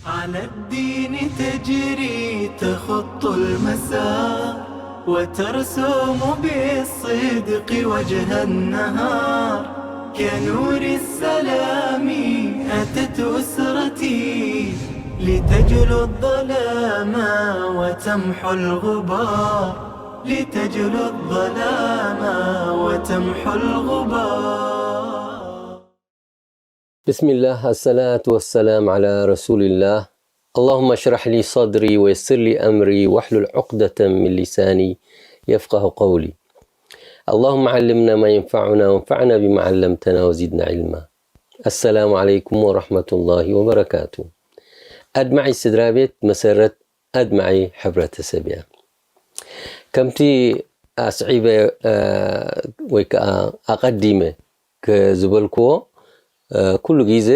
على الدين تجري تخط المسار، وترسم بالصدق وجه النهار. كنور السلام أتت أسرتي، لتجلو الظلام وتمحو الغبار، لتجلو الظلام وتمحو الغبار. بسم الله، الصلاة والسلام على رسول الله. اللهم اشرح لي صدري ويسر لي أمري واحلل عقدة من لساني يفقه قولي. اللهم علمنا ما ينفعنا وانفعنا بما علمتنا وزدنا علما. السلام عليكم ورحمة الله وبركاته. ኣድማዒ ስድራ ቤት መሰረት ኣድማዒ ሕብረተሰብ እያ። ከምቲ ኣስዒበ ወይ ከዓ ኣቐዲመ ዝበልክዎ፣ ኩሉ ግዜ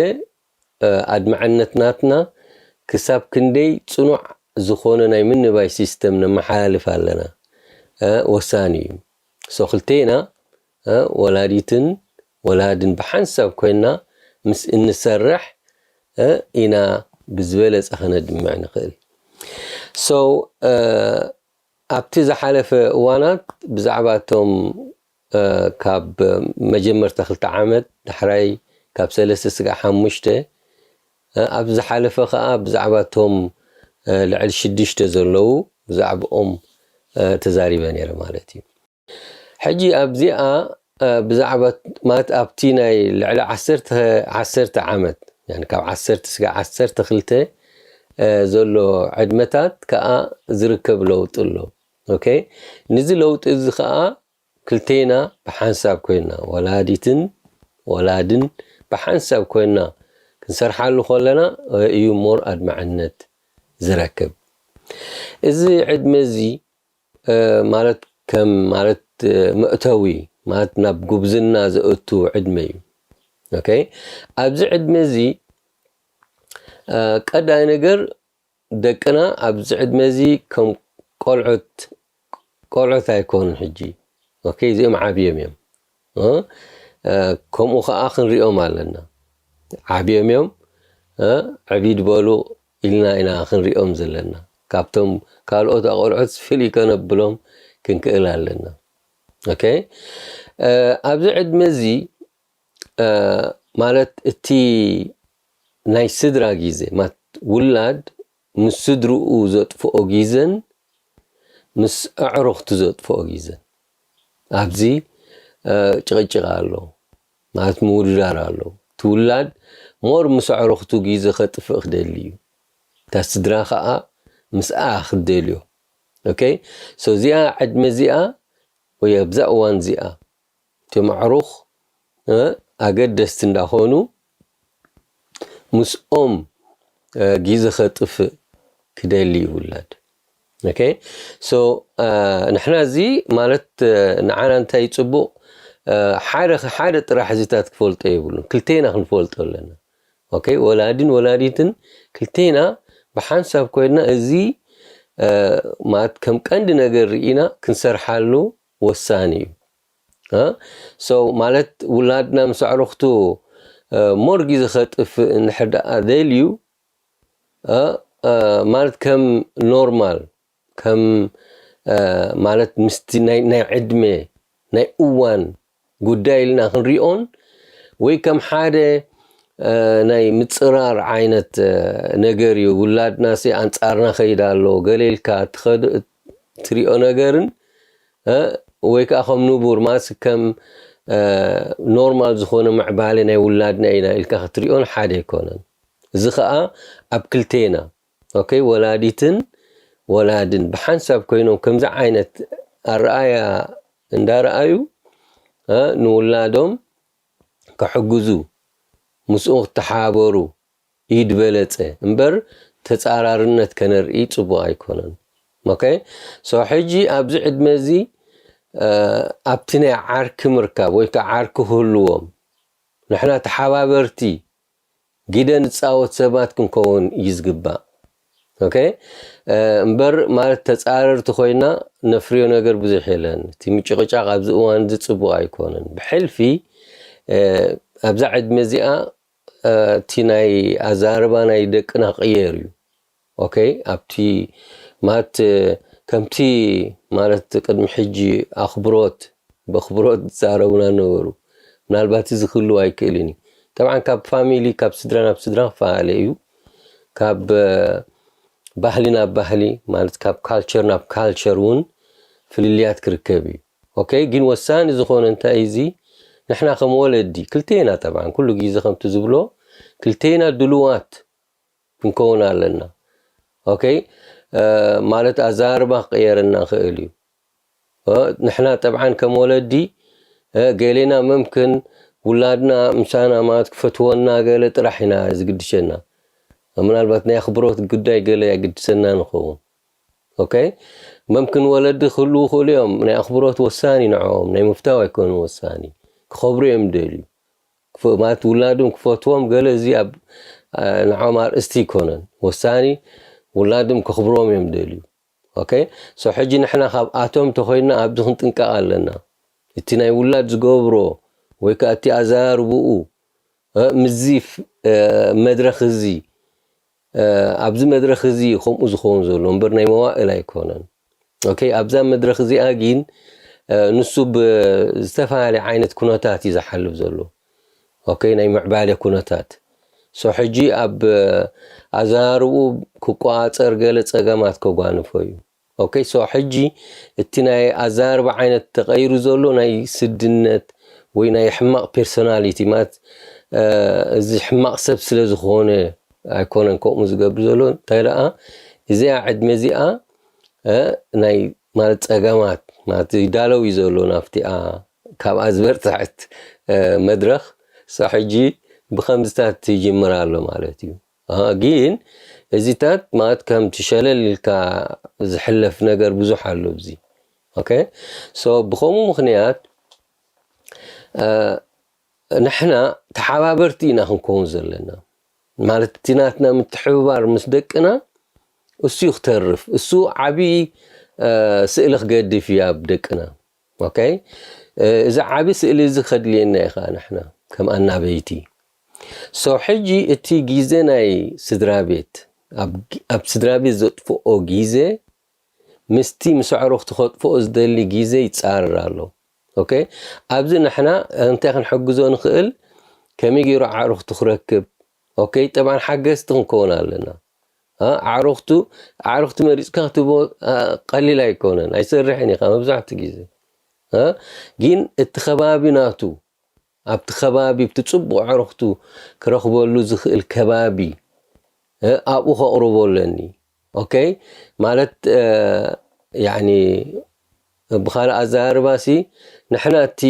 ኣድማዕነት ናትና ክሳብ ክንደይ ፅኑዕ ዝኾነ ናይ ምንባይ ሲስተም ነመሓላልፍ ኣለና። ወሳኒ እዩ። ሶ ክልቴና ወላዲትን ወላድን ብሓንሳብ ኮይና ምስ እንሰርሕ ኢና ብዝበለፀ ከነድምዕ ንኽእል። ሶ ኣብቲ ዝሓለፈ እዋናት ብዛዕባ እቶም ካብ መጀመርታ ክልተ ዓመት ዳሕራይ ካብ ሰለስተ ስጋዕ ሓሙሽተ ኣብ ዝሓለፈ ከዓ ብዛዕባ እቶም ልዕሊ ሽዱሽተ ዘለዉ ብዛዕባኦም ተዛሪበ ነይረ ማለት እዩ። ሕጂ ኣብዚኣ ብዛዕባ ማለት ኣብቲ ናይ ልዕሊ ዓሰርተ ዓመት ካብ ዓሰርተ ስጋዕ ዓሰርተ ክልተ ዘሎ ዕድመታት ከዓ ዝርከብ ለውጢ ኣሎ። ኦኬ፣ ንዚ ለውጢ እዚ ከዓ ክልቴና ብሓንሳብ ኮይና ወላዲትን ወላድን ብሓንሳብ ኮይና ክንሰርሓሉ ከለና እዩ ሞር ኣድማዕነት ዝረክብ። እዚ ዕድመ እዚ ማለት ከም ማለት መእተዊ ማለት ናብ ጉብዝና ዘእቱ ዕድመ እዩ። ኦኬ፣ ኣብዚ ዕድመ እዚ ቀዳይ ነገር ደቅና ኣብዚ ዕድመ እዚ ከም ቆልዑት ቆልዑት ኣይኮኑን። ሕጂ ኦኬ፣ እዚኦም ዓብዮም እዮም። ከምኡ ከዓ ክንሪኦም ኣለና። ዓብዮም እዮም፣ ዕቢድ በሉ ኢልና ኢና ክንሪኦም ዘለና። ካብቶም ካልኦት ኣቆልዑት ፍልይ ከነብሎም ክንክእል ኣለና። ኦኬ፣ ኣብዚ ዕድመ እዚ ማለት እቲ ናይ ስድራ ግዜ ማለት ውላድ ምስ ስድርኡ ዘጥፍኦ ግዜን ምስ ኣዕሩኽቱ ዘጥፍኦ ግዜን ኣብዚ ጭቕጭቕ ኣሎ ማለት ምውድዳር ኣሎ። እቲ ውላድ ሞር ምስ ኣዕሩኽቱ ግዜ ከጥፍእ ክደሊ እዩ። እታ ስድራ ከዓ ምስኣ ክደልዮ። ኦኬ፣ ሶ እዚኣ ዕድመ እዚኣ ወይ ኣብዛ እዋን እዚኣ እቶም ኣዕሩኽ ኣገደስቲ እንዳኾኑ ምስኦም ግዜ ከጥፍእ ክደሊ እዩ ውላድ። ኦኬ፣ ሶ ንሕና እዚ ማለት ንዓና እንታይ ፅቡቕ ሓደ ሓደ ጥራሕ እዚታት ክፈልጦ የብሉን። ክልቴና ክንፈልጦ ኣለና። ኦኬ፣ ወላዲን ወላዲትን ክልቴና ብሓንሳብ ኮይና እዚ ማለት ከም ቀንዲ ነገር ርኢና ክንሰርሓሉ ወሳኒ እዩ። ሶ ማለት ውላድና ምስ ኣዕሩኽቱ ሞር ግዜ ከጥፍእ እንድሕር ደኣ ደልዩ ማለት ከም ኖርማል ከም ማለት ምስቲ ናይ ዕድመ ናይ እዋን ጉዳይ ኢልና ክንሪኦን ወይ ከም ሓደ ናይ ምፅራር ዓይነት ነገር እዩ። ውላድናሲ ኣንፃርና ከይዳ ኣሎ ገለ ኢልካ ትሪኦ ነገርን ወይ ከዓ ከም ንቡር ማለት ከም ኖርማል ዝኾነ ምዕባለ ናይ ውላድና ኢና ኢልካ ክትሪኦን ሓደ ኣይኮነን። እዚ ከዓ ኣብ ክልቴና ኦኬ፣ ወላዲትን ወላድን ብሓንሳብ ኮይኖም ከምዚ ዓይነት ኣረኣያ እንዳረኣዩ ንውላዶም ክሕግዙ ምስኡ ክተሓባበሩ እዩ ዝበለፀ እምበር ተፃራርነት ከነርኢ ፅቡቅ ኣይኮነን። ኦኬ፣ ሶ ሕጂ ኣብዚ ዕድመ እዚ ኣብቲ ናይ ዓርኪ ምርካብ ወይ ከዓ ዓርኪ ክህልዎም ንሕና ተሓባበርቲ ግደ ንፃወት ሰባት ክንከውን እዩ ዝግባእ። ኦኬ፣ እምበር ማለት ተፃረርቲ ኮይና ነፍርዮ ነገር ብዙሕ የለን። እቲ ምጭቕጫቕ ኣብዚ እዋን እዚ ፅቡቕ ኣይኮነን። ብሕልፊ ኣብዛ ዕድመ እዚኣ እቲ ናይ ኣዛርባ ናይ ደቅና ክቕየር እዩ። ኦኬ፣ ኣብቲ ማለት ከምቲ ማለት ቅድሚ ሕጂ ኣኽብሮት ብኣኽብሮት ዝዛረቡና ነበሩ። ምናልባት እዚ ክህልው ኣይክእልን እዩ። ጠብዓን ካብ ፋሚሊ ካብ ስድራ ናብ ስድራ ክፈላለ እዩ። ካብ ባህሊ ናብ ባህሊ ማለት ካብ ካልቸር ናብ ካልቸር እውን ፍልልያት ክርከብ እዩ። ኦኬ፣ ግን ወሳኒ ዝኾነ እንታይ እዚ ንሕና ከም ወለዲ ክልቴና ጠብዓን ኩሉ ግዜ ከምቲ ዝብሎ ክልቴና ድልዋት ክንከውን ኣለና። ኦኬ፣ ማለት ኣዛርባ ክቀየረና ክእል እዩ። ንሕና ጠብዓን ከም ወለዲ ገሌና መምክን ውላድና ምሳና ማለት ክፈትወና ገለ ጥራሕ ኢና ዝግድሸና። ምናልባት ናይ ኣኽብሮት ጉዳይ ገለ የግድሰና ንኸውን። ኦኬ፣ መምክን ወለዲ ክህልዉ ይኽእሉ እዮም። ናይ ኣኽብሮት ወሳኒ ንዕኦም ናይ ምፍታው ኣይኮኑን ወሳኒ። ክኸብሩ እዮም ደልዩ። ክፈ- ማለት ውላዶም ክፈትዎም ገለ እዚ ኣብ ንዕኦም ኣርእስቲ ይኮነን። ወሳኒ ውላዶም ከኽብሮም እዮም ደልዩ። ኦኬ፣ ሶ ሕጂ ንሕና ካብ ኣቶም ተኮይንና ኣብዚ ክንጥንቀቕ ኣለና። እቲ ናይ ውላድ ዝገብሮ ወይ ከዓ እቲ ኣዘራርብኡ ምስዚ መድረኽ እዚ ኣብዚ መድረኽ እዚ ከምኡ ዝኸውን ዘሎ እምበር ናይ መዋእል ኣይኮነን። ኦኬ፣ ኣብዛ መድረኽ እዚኣ ግን ንሱ ብዝተፈላለየ ዓይነት ኩነታት እዩ ዝሓልፍ ዘሎ። ኦኬ፣ ናይ ምዕባለ ኩነታት። ሶ ሕጂ ኣብ ኣዘራርብኡ ክቆፃፀር ገለ ፀገማት ከጓንፎ እዩ። ኦኬ፣ ሶ ሕጂ እቲ ናይ ኣዘራርባ ዓይነት ተቐይሩ ዘሎ ናይ ስድነት ወይ ናይ ሕማቕ ፐርሶናሊቲ ማለት እዚ ሕማቕ ሰብ ስለ ዝኾነ ኣይኮነን ከምኡ ዝገብር ዘሎ። እንታይ ደኣ እዚኣ ዕድመ እዚኣ ናይ ማለት ፀገማት ማለት ይዳለው እዩ ዘሎ ናብቲኣ ካብኣ ዝበርትዐት መድረኽ። ሶ ሕጂ ብኸምዝታት ይጅምር ኣሎ ማለት እዩ። ግን እዚታት ማለት ከምቲ ሸለል ኢልካ ዝሕለፍ ነገር ብዙሕ ኣሎ ኣብዚ። ኦኬ፣ ሶ ብኸምኡ ምኽንያት ንሕና ተሓባበርቲ ኢና ክንከውን ዘለና። ማለት እቲ ናትና ምትሕብባር ምስ ደቅና እሱ እዩ ክተርፍ። እሱ ዓብዪ ስእሊ ክገድፍ እዩ ኣብ ደቅና። ኦኬ፣ እዚ ዓብዪ ስእሊ እዚ ከድልየና እዩ ከዓ ንሕና ከም ኣናበይቲ። ሶ ሕጂ እቲ ግዜ ናይ ስድራ ቤት ኣብ ስድራ ቤት ዘጥፍኦ ግዜ ምስቲ ምስ ኣዕሩኽቲ ከጥፍኦ ዝደሊ ግዜ ይፃረር ኣሎ። ኦኬ፣ ኣብዚ ንሕና እንታይ ክንሕግዞ ንኽእል? ከመይ ገይሩ ኣዕሩኽቲ ክረክብ? ኦኬ፣ ጠብዓን ሓገዝቲ ክንከውን ኣለና። ኣዕሩኽቱ ኣዕሩኽቲ መሪፅካ ክትቦ ቀሊል ኣይኮነን፣ ኣይሰርሕን ኢኻ መብዛሕትኡ ግዜ። ግን እቲ ከባቢ ናቱ ኣብቲ ከባቢ ብቲ ፅቡቕ ኣዕሩኽቱ ክረኽበሉ ዝኽእል ከባቢ ኣብኡ ከቕርቦ ኣለኒ። ኦኬ፣ ማለት ያኒ ብኻልእ ኣዘራርባሲ ንሕና እቲ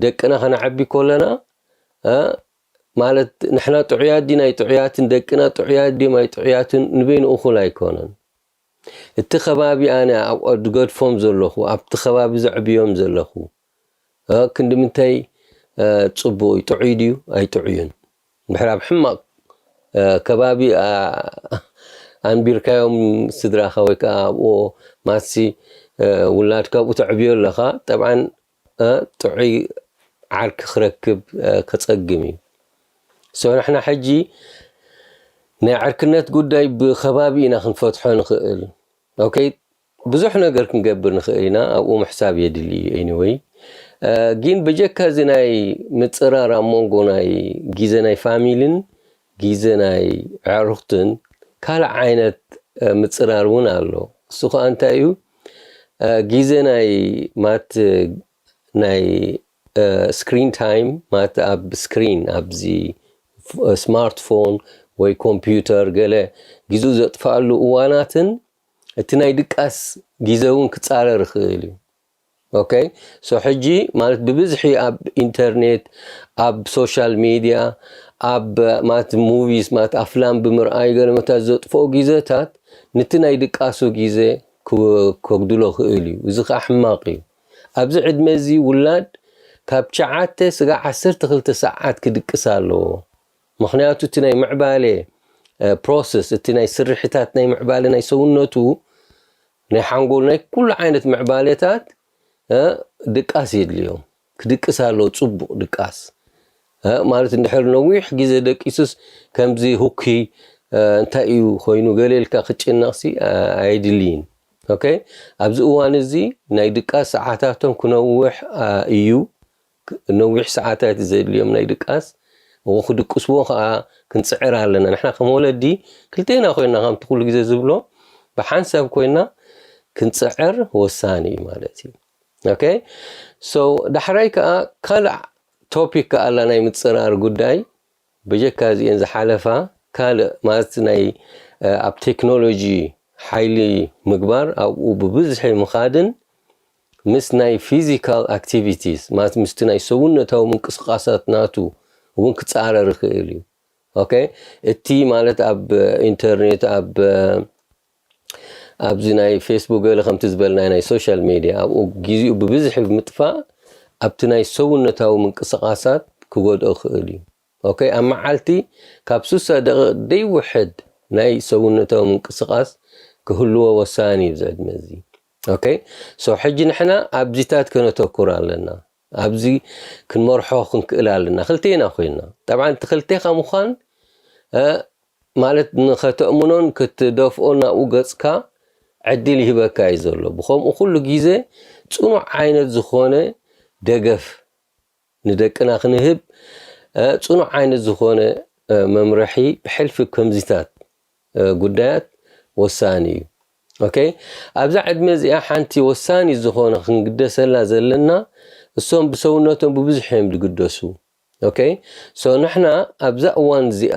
ደቅና ከነዓቢ ከለና ማለት ንሕና ጥዑያት ዲና ኣይጥዑያትን ደቅና ጥዑያት ድዮም ኣይጥዑያትን ንበይኑ እኹል ኣይኮነን። እቲ ከባቢ ኣነ ኣብኡ ዝገድፎም ዘለኹ ኣብቲ ከባቢ ዘዕብዮም ዘለኹ ክንዲ ምንታይ ፅቡቕ እዩ ጥዑይ ድዩ ኣይጥዑይን ድሕር ኣብ ሕማቕ ከባቢ ኣንቢርካዮም ስድራኻ ወይ ከዓ ኣብኡ ማሲ ውላድካ ኣብኡ ተዕብዮ ኣለኻ ጠብዓን ጥዑይ ዓርኪ ክረክብ ከፀግም እዩ። ሶ ንሕና ሕጂ ናይ ዕርክነት ጉዳይ ብከባቢ ኢና ክንፈትሖ ንኽእል። ኦኬ፣ ብዙሕ ነገር ክንገብር ንኽእል ኢና፣ ኣብኡ ምሕሳብ የድሊ እዩ። ኤኒወይ ግን በጀካ እዚ ናይ ምፅራር ኣብ መንጎ ናይ ግዜ ናይ ፋሚልን ግዜ ናይ ኣዕሩኽትን ካልእ ዓይነት ምፅራር እውን ኣሎ። እሱ ከዓ እንታይ እዩ? ግዜ ናይ ማት ናይ ስክሪን ታይም ማለት ኣብ ስክሪን ኣብዚ ስማርትፎን ወይ ኮምፒውተር ገለ ግዜኡ ዘጥፍኣሉ እዋናትን እቲ ናይ ድቃስ ግዜ እውን ክፃረር ይኽእል እዩ። ኦኬ፣ ሶ ሕጂ ማለት ብብዝሒ ኣብ ኢንተርኔት ኣብ ሶሻል ሚድያ ኣብ ማለት ሙቪስ ማለት ኣፍላም ብምርኣይ ገለመታት ዘጥፍኦ ግዜታት ነቲ ናይ ድቃሱ ግዜ ከጉድሎ ክእል እዩ። እዚ ከዓ ሕማቕ እዩ። ኣብዚ ዕድመ እዚ ውላድ ካብ ትሽዓተ ስጋዕ ዓሰርተ ክልተ ሰዓት ክድቅስ ኣለዎ። ምኽንያቱ እቲ ናይ ምዕባለ ፕሮሰስ እቲ ናይ ስርሒታት ናይ ምዕባለ ናይ ሰውነቱ ናይ ሓንጎል ናይ ኩሉ ዓይነት ምዕባለታት ድቃስ የድልዮም። ክድቅስ ኣለዎ፣ ፅቡቕ ድቃስ። ማለት እንድሕር ነዊሕ ግዜ ደቂሱስ ከምዚ ሁኪ እንታይ እዩ ኮይኑ ገለ ኢልካ ክትጭነቕሲ ኣየድልይን። ኦኬ፣ ኣብዚ እዋን እዚ ናይ ድቃስ ሰዓታቶም ክነውሕ እዩ። ነዊሕ ሰዓታት ዘድልዮም ናይ ድቃስ፣ ክድቅስዎ ከዓ ክንፅዕር ኣለና። ንሕና ከም ወለዲ ክልቴና ኮይና ከምቲ ኩሉ ግዜ ዝብሎ ብሓንሳብ ኮይና ክንፅዕር ወሳኒ እዩ ማለት እዩ። ኦኬ፣ ሶ ዳሕራይ ከዓ ካልእ ቶፒክ ከዓ ኣላ ናይ ምፅራር ጉዳይ። ብጀካ እዚአን ዝሓለፋ ካልእ ማለት ናይ ኣብ ቴክኖሎጂ ሓይሊ ምግባር ኣብኡ ብብዝሒ ምኻድን ምስ ናይ ፊዚካል ኣክቲቪቲስ ማለት ምስቲ ናይ ሰውነታዊ ምንቅስቃሳት ናቱ እውን ክፃረር ይኽእል እዩ። ኦኬ፣ እቲ ማለት ኣብ ኢንተርኔት ኣብ ኣብዚ ናይ ፌስቡክ ገለ ከምቲ ዝበልና ናይ ሶሻል ሜድያ ኣብኡ ግዜኡ ብብዝሒ ብምጥፋእ ኣብቲ ናይ ሰውነታዊ ምንቅስቃሳት ክጎድኦ ክእል እዩ። ኦኬ፣ ኣብ መዓልቲ ካብ ሱሳ ደቂቕ ደይውሕድ ናይ ሰውነታዊ ምንቅስቃስ ክህልዎ ወሳኒ እዩ እዚ ዕድመ እዚ። ኦኬ፣ ሶ ሕጂ ንሕና ኣብዚታት ከነተኩር ኣለና። ኣብዚ ክንመርሖ ክንክእል ኣለና ክልቴና ኮይና። ጠብዓ እቲ ክልቴኻ ምዃን ማለት ንኸተእምኖን ክትደፍኦን ናብኡ ገጽካ ዕድል ይህበካ እዩ ዘሎ። ብኸምኡ ኩሉ ግዜ ጽኑዕ ዓይነት ዝኾነ ደገፍ ንደቅና ክንህብ ጽኑዕ ዓይነት ዝኾነ መምርሒ ብሕልፊ ከምዚታት ጉዳያት ወሳኒ እዩ። ኦኬ፣ ኣብዛ ዕድመ እዚኣ ሓንቲ ወሳኒ ዝኾነ ክንግደሰላ ዘለና እሶም ብሰውነቶም ብብዙሕ እዮም ዝግደሱ። ኦኬ፣ ሶ ንሕና ኣብዛ እዋን እዚኣ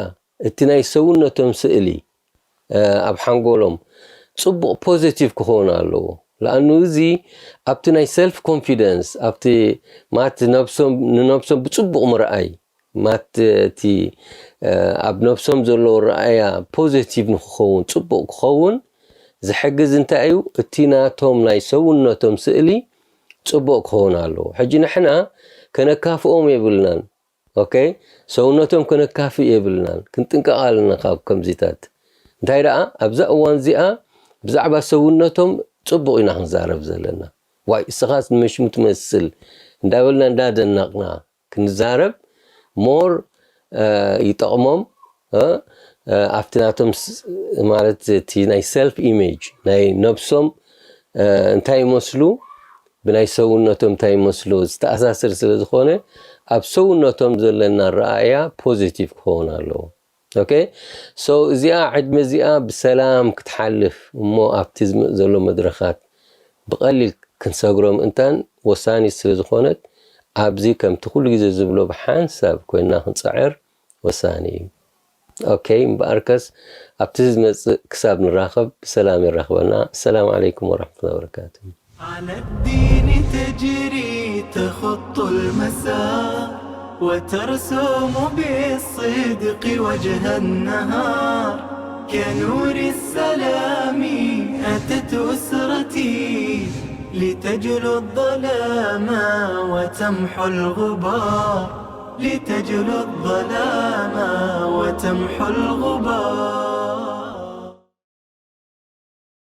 እቲ ናይ ሰውነቶም ስእሊ ኣብ ሓንጎሎም ጽቡቕ ፖዚቲቭ ክኸውን ኣለዎ። ለኣኑ እዚ ኣብቲ ናይ ሰልፍ ኮንፊደንስ ኣብቲ ማለት ነብሶም ንነብሶም ብጽቡቕ ምርኣይ ማለት እቲ ኣብ ነብሶም ዘለዎ ረኣያ ፖዚቲቭ ንክኸውን ጽቡቕ ክኸውን ዝሕግዝ እንታይ እዩ? እቲ ናቶም ናይ ሰውነቶም ስእሊ ጽቡቕ ክኸውን ኣለዎ። ሕጂ ንሕና ከነካፍኦም የብልናን። ኦኬ፣ ሰውነቶም ከነካፍእ የብልናን። ክንጥንቀቕ ኣለና ካብ ከምዚታት። እንታይ ደኣ ኣብዛ እዋን እዚኣ ብዛዕባ ሰውነቶም ጽቡቕ ኢና ክንዛረብ ዘለና። ዋይ እስኻስ ንመሽሙ ትመስል እንዳበልና እንዳደነቕና ክንዛረብ ሞር ይጠቕሞም። ኣብቲ ናቶም ማለት እቲ ናይ ሰልፍ ኢሜጅ ናይ ነብሶም እንታይ ይመስሉ ብናይ ሰውነቶም እንታይ ይመስሉ ዝተኣሳስር ስለ ዝኾነ ኣብ ሰውነቶም ዘለና ረኣያ ፖዚቲቭ ክኸውን ኣለዎ። ኦኬ፣ ሶ እዚኣ ዕድመ እዚኣ ብሰላም ክትሓልፍ እሞ ኣብቲ ዝመፅ ዘሎ መድረኻት ብቐሊል ክንሰግሮም እንታን ወሳኒ ስለ ዝኾነት ኣብዚ ከምቲ ኩሉ ግዜ ዝብሎ ብሓንሳብ ኮይና ክንፅዕር ወሳኒ እዩ። ኦኬ፣ እምበኣርከስ ኣብቲ ዝመፅእ ክሳብ ንራኸብ ብሰላም የራኽበና። ሰላም ዓለይኩም ወራሕመቱላ ወበረካቱ። على الدين تجري تخط المسار وترسم بالصدق وجه النهار كنور السلام أتت أسرتي لتجلو الظلام وتمحو الغبار لتجلو الظلام وتمحو الغبار